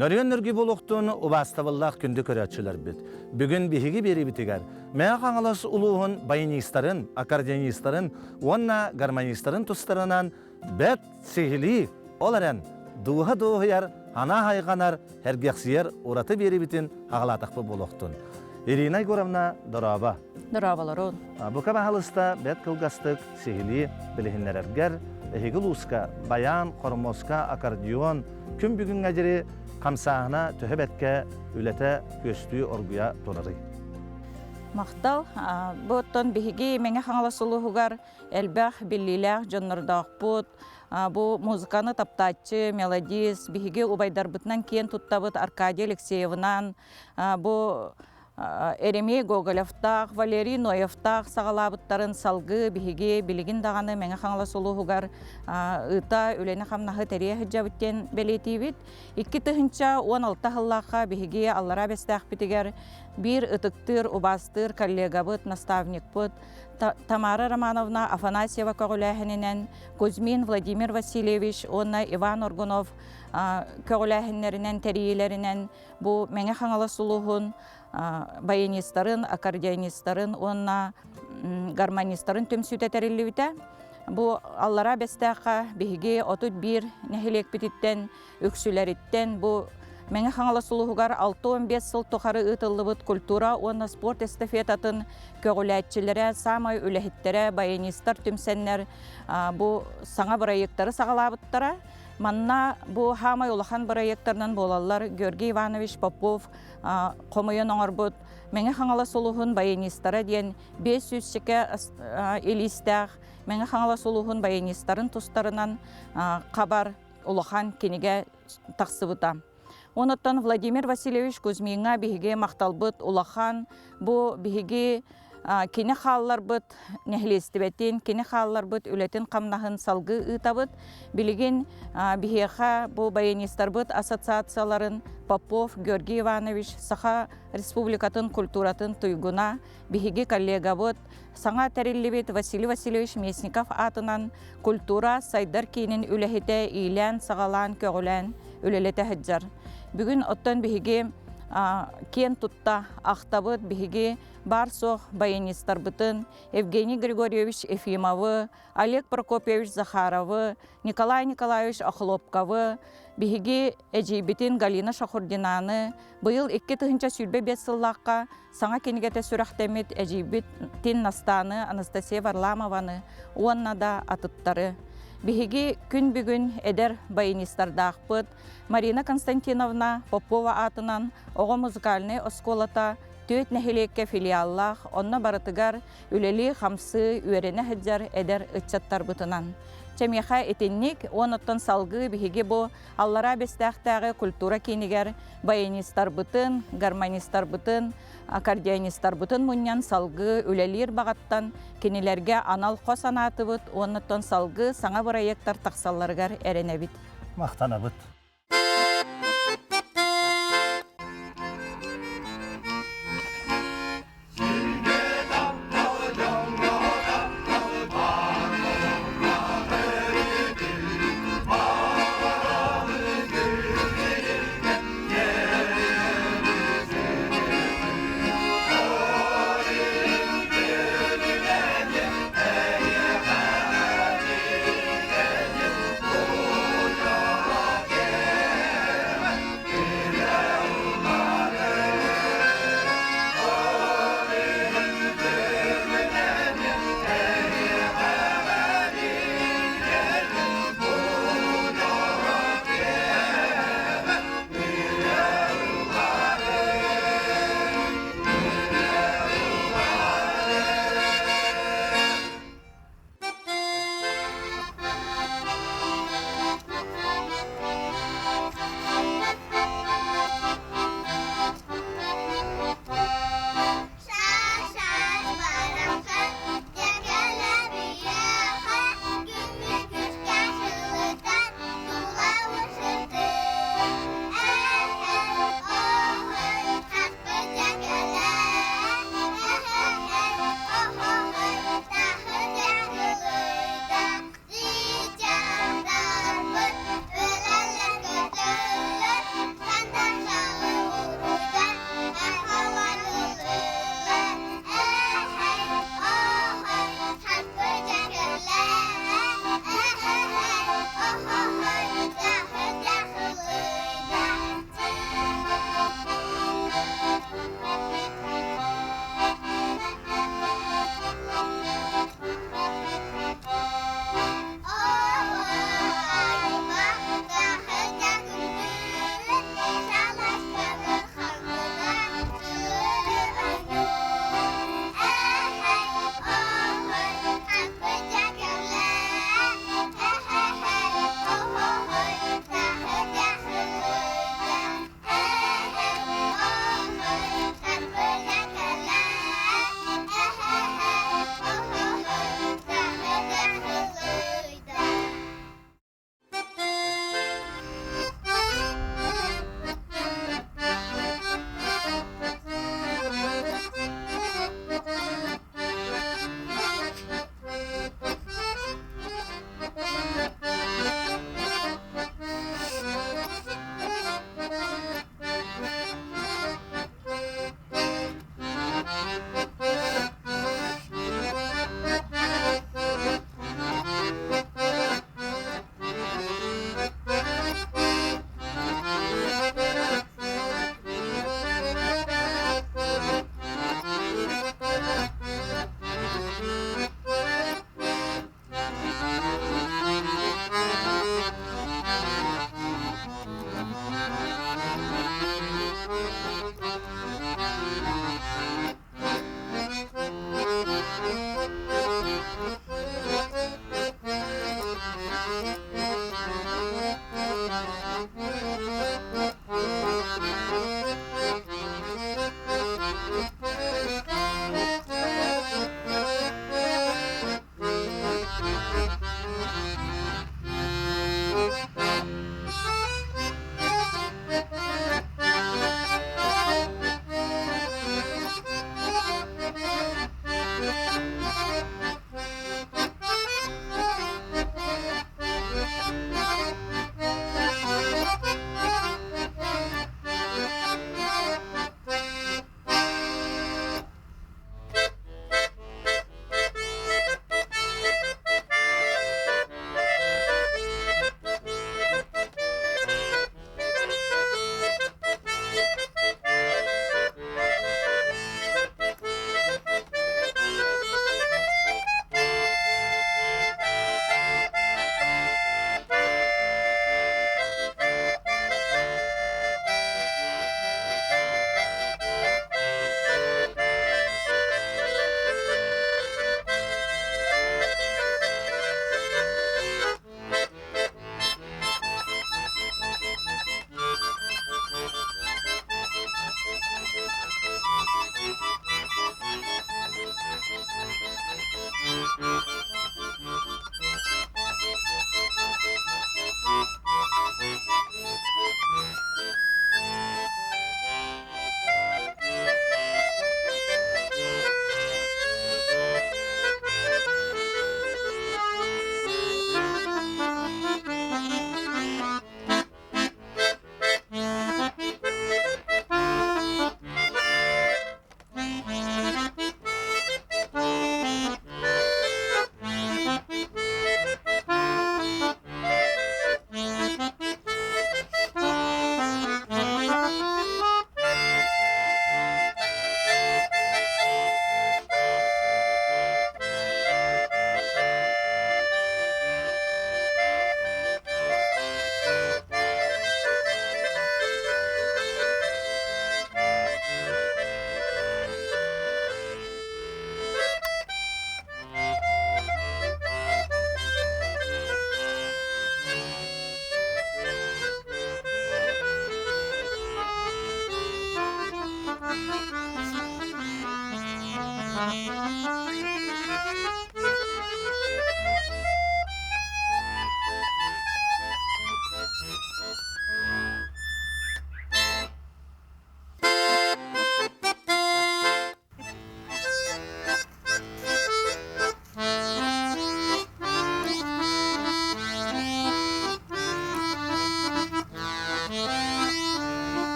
Нөрүөн нөргү буолуохтун убаастабыллаах күндү көрөөччүлэрбит. Бүгүн биһиги биэриибитигэр Мэҥэ Хаҥалас улууһун баянистарын, аккордеонистарын уонна гармонистарын тустарынан бэрт сиһилии, ол эрэн дууһа дуоһуйар, анаа хайҕанар, сэргэхсийэр ураты биэриибитин аҕалаатахпыт буолуохтун. Ирина Егоровна, дорообо. Дорооболорун. Бука баһалыста бэрт кылгастык сиһилии билиһиннэрэргэр эһиги улууска баян, хормуоска, аккордеон күн бүгүҥҥэ диэри хамсааһына төһө бэркэ үлэтэ күөстүү оргуйа турарый? Махтал. Бу оттон биһиги Мэҥэ Хаҥалас улууһугар элбэх биллиилээх дьоннордоохпут. Бу музыканы таптааччы, мелодист, биһиги убайдарбытынан киэн туттабыт Аркадий Алексеевынан, бу Еремей Гоголевтаах, Валерий Ноевтаах саҕалаабыттарын салгыы биһиги билигин даҕаны Мэҥэ Хаҥалас улууһугар ыыта үлэни-хамнаһы тэрийэ сылдьабыт диэн бэлиэтиибит. 2016 сыллаахха биһиги Аллараа Бэстээхпитигэр биир ытыктыыр, убаастыыр коллегабыт, наставникпыт Тамара Романовна Афанасьева көҕүлээһининэн Кузьмин Владимир Васильевич уонна Иван Оргунов көҕүлээһиннэринэн тэрийиилэринэн бу Мэҥэ Хаҥалас улууһун баянистарын, аккордеонистарын уонна гармонистарын түмсүүтэ тэриллибитэ. Бу Аллараа Бэстээххэ биһиги 31 нэһилиэкпититтэн үксүлэриттэн бу Мэҥэ Хаҥалас улууһугар 65 сыл тухары ыытыллыбыт культура уонна спорт эстафетатын көҕүлээччилэрэ, саамай үлэһиттэрэ, баянистар түмсэннэр бу саҥа бырайыактары саҕалаабыттара. Манна бу хаамай улахан бырайыактарынан буолаллар Георгий Иванович Попов хомуйан оҥорбут Мэҥэ Хаҥалас улууһун баянистара диэн 500 илиистээх Мэҥэ Хаҥалас улууһун баянистарын тустарынан хабар улахан кинигэ тахсыбыта. Онуттан Владимир Васильевич Кузьмиҥҥа биһиги махталбыт улахан. Бу биһиги кини хаалларбыт нэһилиэстибэтин, кини хаалларбыт үлэтин-хамнаһын салгыы ыытабыт. Билигин биһиэхэ бу баянистарбыт ассоциацияларын Попов Георгий Иванович Саха Республикатын культуратын туйгуна, биһиги коллегабыт, саҥа тэриллибит Василий Васильевич Местников аатынан культура сайдар киинин үлэһитэ иилээн-саҕалаан, көҕүлээн үлэлэтэ сылдьар. Бүгүн оттон биһиги киэн тутта ахтабыт биһиги баар-суох баянистарбытын Евгений Григорьевич Ефимовы, Олег Прокопьевич Захаровы, Николай Николаевич Охлопковы, биһиги эдьиийбитин Галина Шахурдинаны быйыл 2025 сыллаахха саҥа кинигэтэ сүрэхтэммит эдьиийбит Тин Настааны, Анастасия Варламованы уонна да атыттары. Биһиги күн бүгүн эдэр баянистардаахпыт Марина Константиновна Попова аатынан оҕо музыкальнай оскуолата түөрт нэһилиэккэ филиаллаах, онно барытыгар үлэлии-хамсыы, үөрэнэ сылдьар эдэр ыччаттарбытынан. Чэ миэхэ итинник, уонуттан салгыы биһиги бу Аллараа Бэстээхтээҕи культура киинигэр баянистарбытын, гармонистарбытын, аккордеонистарбытын мунньан салгыы үлэлиир баҕаттан кинилэргэ анал хос анаатыбыт уоннаттан салгыы саҥа бырайыактар тахсалларыгар эрэнэбит. Махтанабыт.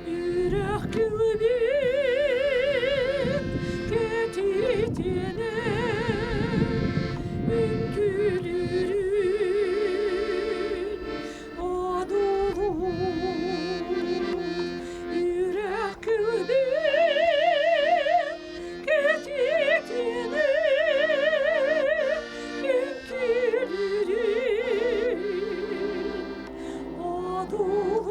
Үрэх килбин кэтитинэ үҥкүүлүүрүн одуулуур. Үрэх килбин кэтитинэ үҥкүүлүүрүн одуулуур.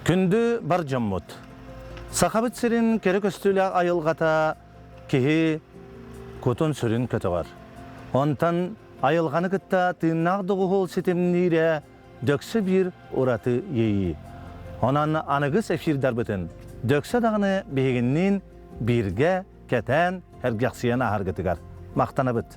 Күндү бар дьоммут! Сахабыт сирин кэрэ көстүүлээх айылҕата киһи кутун-сүрүн көтөҕөр. Онтон айылҕаны кытта тыыннаах доҕуһуол ситимниирэ дөксө биир ураты иэйии. Онон аныгыс эфирдарбытын дөксө даҕаны биһигинниин бииргэ кэтээн, эргэхсийэн ааһаргытыгар махтанабыт.